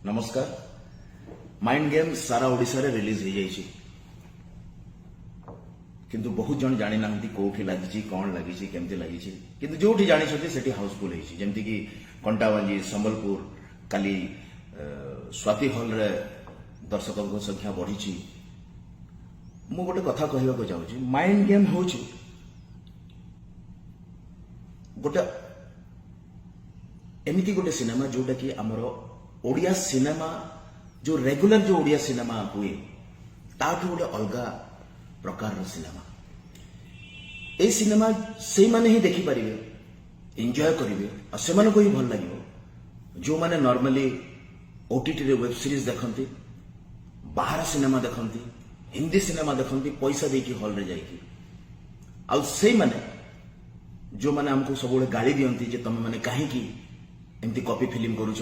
ନମସ୍କାର। Mind game ସାରା ଓଡ଼ିଶାରେ release ହେଇଯାଇଛି, କିନ୍ତୁ ବହୁତ ଜଣ ଜାଣିନାହାନ୍ତି କୋଉଠି ଲାଗିଛି, କ'ଣ ଲାଗିଛି, କେମିତି ଲାଗିଛି। କିନ୍ତୁ ଯୋଉଠି ଜାଣିଛନ୍ତି, ସେଠି ହାଉସଫୁଲ୍ ହେଇଛି, ଯେମିତିକି କଣ୍ଟାବାଞ୍ଜି, ସମ୍ବଲପୁର। କାଲି ସ୍ୱାତି ହଲ୍ରେ ଦର୍ଶକଙ୍କ ସଂଖ୍ୟା ବଢ଼ିଛି। ମୁଁ ଗୋଟେ କଥା କହିବାକୁ ଚାହୁଁଛି। ମାଇଣ୍ଡ ଗେମ୍ ହେଉଛି ଗୋଟେ ଏମିତି ଗୋଟେ ସିନେମା, ଯୋଉଟା କି ଆମର ଓଡ଼ିଆ ସିନେମା, ଯୋଉ ରେଗୁଲାର ଯୋଉ ଓଡ଼ିଆ ସିନେମା ହୁଏ, ତାଠୁ ଗୋଟେ ଅଲଗା ପ୍ରକାରର ସିନେମା। ଏଇ ସିନେମା ସେଇମାନେ ହିଁ ଦେଖିପାରିବେ, ଏନ୍ଜୟ କରିବେ ଆଉ ସେମାନଙ୍କୁ ହିଁ ଭଲ ଲାଗିବ, ଯୋଉମାନେ ନର୍ମାଲି ଓଟିଟିରେ ୱେବ୍ ସିରିଜ୍ ଦେଖନ୍ତି, ବାହାର ସିନେମା ଦେଖନ୍ତି, ହିନ୍ଦୀ ସିନେମା ଦେଖନ୍ତି ପଇସା ଦେଇକି ହଲ୍ରେ ଯାଇକି। ଆଉ ସେଇମାନେ ଯୋଉମାନେ ଆମକୁ ସବୁବେଳେ ଗାଳି ଦିଅନ୍ତି ଯେ ତମେମାନେ କାହିଁକି ଏମିତି କପି ଫିଲ୍ମ କରୁଛ,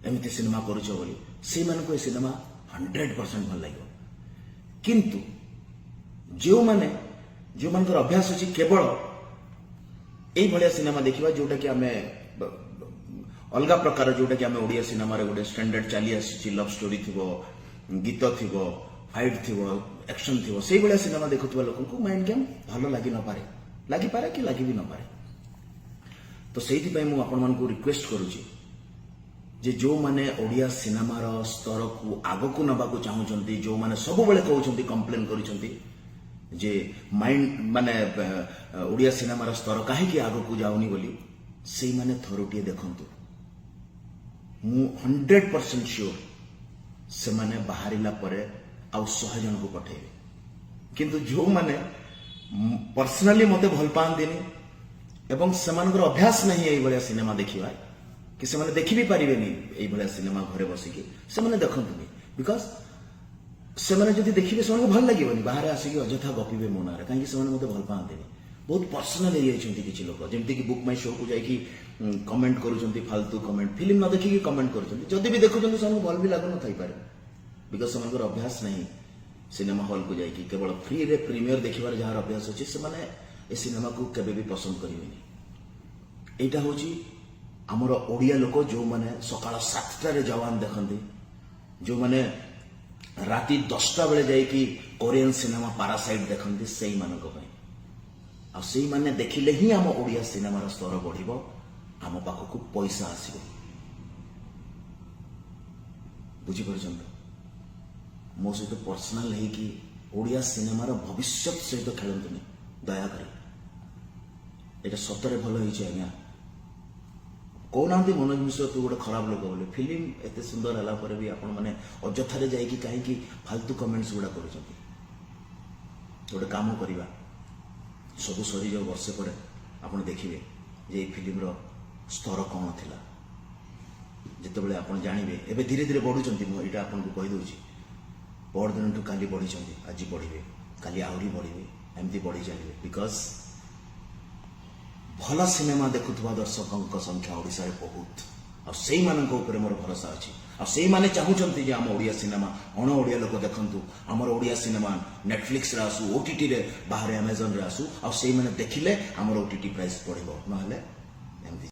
ଏମିତି ସିନେମା କରୁଛ ବୋଲି, ସେଇମାନଙ୍କୁ ଏ ସିନେମା 100% ଭଲ ଲାଗିବ। କିନ୍ତୁ ଯେଉଁମାନଙ୍କର ଅଭ୍ୟାସ ଅଛି କେବଳ ଏଇଭଳିଆ ସିନେମା ଦେଖିବା, ଯୋଉଟାକି ଆମେ ଅଲଗା ପ୍ରକାର, ଯୋଉଟାକି ଆମେ ଓଡ଼ିଆ ସିନେମାରେ ଗୋଟେ ଷ୍ଟାଣ୍ଡାର୍ଡ ଚାଲି ଆସିଛି, ଲଭ୍ ଷ୍ଟୋରି ଥିବ, ଗୀତ ଥିବ, ଫାଇଟ୍ ଥିବ, ଆକ୍ସନ ଥିବ, ସେଇଭଳିଆ ସିନେମା ଦେଖୁଥିବା ଲୋକଙ୍କୁ ମାଇଣ୍ଡ ଗେମ୍ ଭଲ ଲାଗି ନପାରେ, ଲାଗିପାରେ କି ଲାଗି ବି ନପାରେ। ତ ସେଇଥିପାଇଁ ମୁଁ ଆପଣମାନଙ୍କୁ ରିକ୍ୱେଷ୍ଟ କରୁଛି ଯେ ଯୋଉମାନେ ଓଡ଼ିଆ ସିନେମାର ସ୍ତରକୁ ଆଗକୁ ନେବାକୁ ଚାହୁଁଛନ୍ତି, ଯୋଉମାନେ ସବୁବେଳେ କହୁଛନ୍ତି, କମ୍ପ୍ଲେନ୍ କରୁଛନ୍ତି ଯେ ମାଇଣ୍ଡ ମାନେ ଓଡ଼ିଆ ସିନେମାର ସ୍ତର କାହିଁକି ଆଗକୁ ଯାଉନି ବୋଲି, ସେଇମାନେ ଥରୁଟିଏ ଦେଖନ୍ତୁ। ମୁଁ 100% ସିଓର, ସେମାନେ ବାହାରିଲା ପରେ ଆଉ 100 ଜଣକୁ ପଠେଇବେ। କିନ୍ତୁ ଯୋଉମାନେ ପର୍ସନାଲି ମତେ ଭଲ ପାଆନ୍ତିନି ଏବଂ ସେମାନଙ୍କର ଅଭ୍ୟାସ ନାହିଁ ଏଇଭଳିଆ ସିନେମା ଦେଖିବା, କି ସେମାନେ ଦେଖି ବି ପାରିବେନି ଏଇଭଳିଆ ସିନେମା ଘରେ ବସିକି, ସେମାନେ ଦେଖନ୍ତୁନି। Because ସେମାନେ ଯଦି ଦେଖିବେ, ସେମାନଙ୍କୁ ଭଲ ଲାଗିବନି, ବାହାରେ ଆସିକି ଅଯଥା ଗପିବେ ମୋ ନାଁରେ। କାହିଁକି? ସେମାନେ ମତେ ଭଲ ପାଆନ୍ତିନି। ବହୁତ ପର୍ସନାଲ ହେଇଯାଇଛନ୍ତି କିଛି ଲୋକ, ଯେମିତିକି ବୁକ୍ ମାଇ ଶୋକୁ ଯାଇକି କମେଣ୍ଟ କରୁଛନ୍ତି, ଫାଲତୁ କମେଣ୍ଟ, ଫିଲ୍ମ ନ ଦେଖିକି କମେଣ୍ଟ କରୁଛନ୍ତି। ଯଦି ବି ଦେଖୁଛନ୍ତି, ସେମାନଙ୍କୁ ଭଲ ବି ଲାଗୁନଥାଇପାରେ, because ସେମାନଙ୍କର ଅଭ୍ୟାସ ନାହିଁ ସିନେମା ହଲ୍କୁ ଯାଇକି କେବଳ ଫ୍ରିରେ ପ୍ରିମିୟର ଦେଖିବାର ଯାହାର ଅଭ୍ୟାସ ଅଛି, ସେମାନେ ଏ ସିନେମାକୁ କେବେ ବି ପସନ୍ଦ କରିବେନି। ଏଇଟା ହେଉଛି ଆମର ଓଡ଼ିଆ ଲୋକ, ଯୋଉମାନେ ସକାଳ 7ଟାରେ ଯବାନ ଦେଖନ୍ତି, ଯୋଉମାନେ ରାତି 10ଟା ବେଳେ ଯାଇକି କୋରିଆନ ସିନେମା ପାରାସାଇଟ୍ ଦେଖନ୍ତି, ସେଇମାନଙ୍କ ପାଇଁ। ଆଉ ସେଇମାନେ ଦେଖିଲେ ହିଁ ଆମ ଓଡ଼ିଆ ସିନେମାର ସ୍ତର ବଢିବ, ଆମ ପାଖକୁ ପଇସା ଆସିବ। ବୁଝିପାରୁଛନ୍ତି ତ? ମୋ ସହିତ ପର୍ସନାଲ ହେଇକି ଓଡ଼ିଆ ସିନେମାର ଭବିଷ୍ୟତ ସହିତ ଖେଳନ୍ତୁନି ଦୟାକରି। ଏଇଟା ସତରେ ଭଲ ହେଇଛି ଆଜ୍ଞା। କହୁନାହାନ୍ତି ମନୋଜ ମିଶ୍ର ତୁ ଗୋଟେ ଖରାପ ଲୋକ ବୋଲି। ଫିଲ୍ମ ଏତେ ସୁନ୍ଦର ହେଲା ପରେ ବି ଆପଣମାନେ ଅଯଥାରେ ଯାଇକି କାହିଁକି ଫାଲତୁ କମେଣ୍ଟସ ଗୁଡ଼ା କରୁଛନ୍ତି? ଗୋଟେ କାମ କରିବା, ସବୁ ସରିଯାଉ, ବର୍ଷେ ପରେ ଆପଣ ଦେଖିବେ ଯେ ଏଇ ଫିଲ୍ମର ସ୍ତର କ'ଣ ଥିଲା। ଯେତେବେଳେ ଆପଣ ଜାଣିବେ, ଏବେ ଧୀରେ ଧୀରେ ବଢୁଛନ୍ତି। ମୁଁ ଏଇଟା ଆପଣଙ୍କୁ କହିଦେଉଛି, ପରଦିନଠୁ କାଲି ବଢିଛନ୍ତି, ଆଜି ବଢିବେ, କାଲି ଆହୁରି ବଢିବେ, ଏମିତି ବଢି ଚାଲିବେ। Because ଭଲ ସିନେମା ଦେଖୁଥିବା ଦର୍ଶକଙ୍କ ସଂଖ୍ୟା ଓଡ଼ିଶାରେ ବହୁତ, ଆଉ ସେଇମାନଙ୍କ ଉପରେ ମୋର ଭରସା ଅଛି। ଆଉ ସେଇମାନେ ଚାହୁଁଛନ୍ତି ଯେ ଆମ ଓଡ଼ିଆ ସିନେମା ଅଣ ଓଡ଼ିଆ ଲୋକ ଦେଖନ୍ତୁ, ଆମର ଓଡ଼ିଆ ସିନେମା ନେଟଫ୍ଲିକ୍ସରେ ଆସୁ, ଓଟିଟିରେ ବାହାରେ ଆମାଜନରେ ଆସୁ। ଆଉ ସେଇମାନେ ଦେଖିଲେ ଆମର ଓଟିଟି ପ୍ରାଇସ୍ ବଢିବ, ନହେଲେ ଏମିତି।